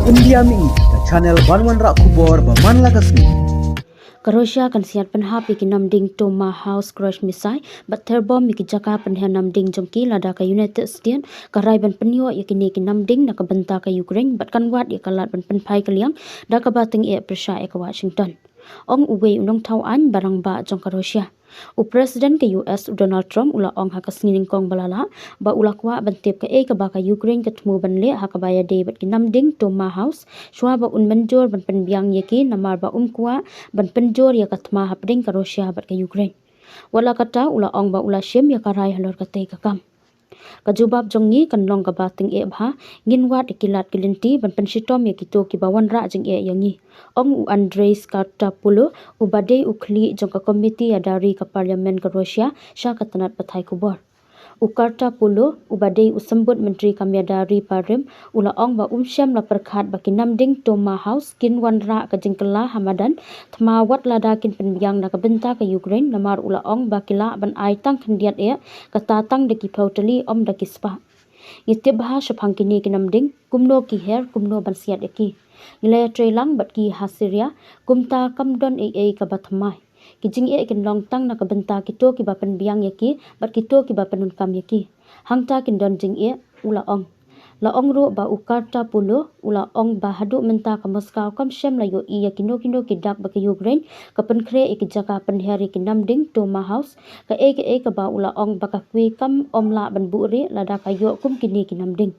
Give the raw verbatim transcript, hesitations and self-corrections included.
India Mihi, ka channel ban wanrah khubor ba man la ka sngi. Ka Russia kan siat pynhap ïa ki namding Tomahawk cruise missile bad ther bom ïa ki jaka pynher namding jong ki lada ka United States ka rai ban pynïoh ïa kine ki namding na ka bynta ka Ukraine bad kan wad ïa ka lad ban pynphai ka liang da kaba tyngeh pyrshah ïa ka Washington. Ong uwei u nongthaw aiñ ba rangbah jong ka Russia. U President ka U S u Donald Trump u la ong ha ka sngi nyngkong ba la leit ba u la kwah ban tip kaei kaba ka Ukraine ka thmu ban leh ha kaba ïadei bad ki namding Tomahawk shuwa ba un mynjur ban pynbiang ïa ki namar ba um kwah ban pynjur ïa ka thma hapdeng ka Russia bad ka Ukraine. Wat la katta u la ong ba u la shim ïa ka rai halor katei ka kam. Ka jubab jong ngi kan long kaba tyngeh bha, ngin wad ïa ki lad ki lynti ban pynshitom ïa kito kiba wanrah jingeh ïa ngi, ong u Andrei Kartopoulos, uba dei u khlieh jong ka komiti ïada ri ka Parliament ka Russia sha ka tnat pathai khubor. U Kartopoulos, uba dei u symbud myntri kam ïada ri parliament, u la ong ba um shym la pyrkhat ba ki namding Tomahawk kin wanrah ka jingkylla ha madan thma wat lada kin pynbiang na ka bynta ka Ukraine, namar u la ong ba ki lah ban ai tang khyndiat eh, kata tang da ki phew tylli, ym da ki spah. Ngi tip bha shaphang kine ki namding, kumno ki her, kumno ban siat ïa ki. Ngi la ïatreilang bad ki ha Syria, kumta kam don ei ei kaba thymmai. Ki jingeh kin long tang na ka bynta kito kiba pynbiang ïa ki bad kito kiba pyndonkam ïa ki. Hangta kin don jingeh, u la ong. La ong ruh ba u Kartopoulos u la ong ba haduh mynta ka Moscow kam shym la ïohi ïa kino kino ki dak ba ka Ukraine ka pynkhreh ïa ki jaka pynher ïa ki namding Tomahawk, kaei kaei kaba u la ong ba ka kwai kam ym lah ban buhrieh lada ka ïoh kum kine ki namding.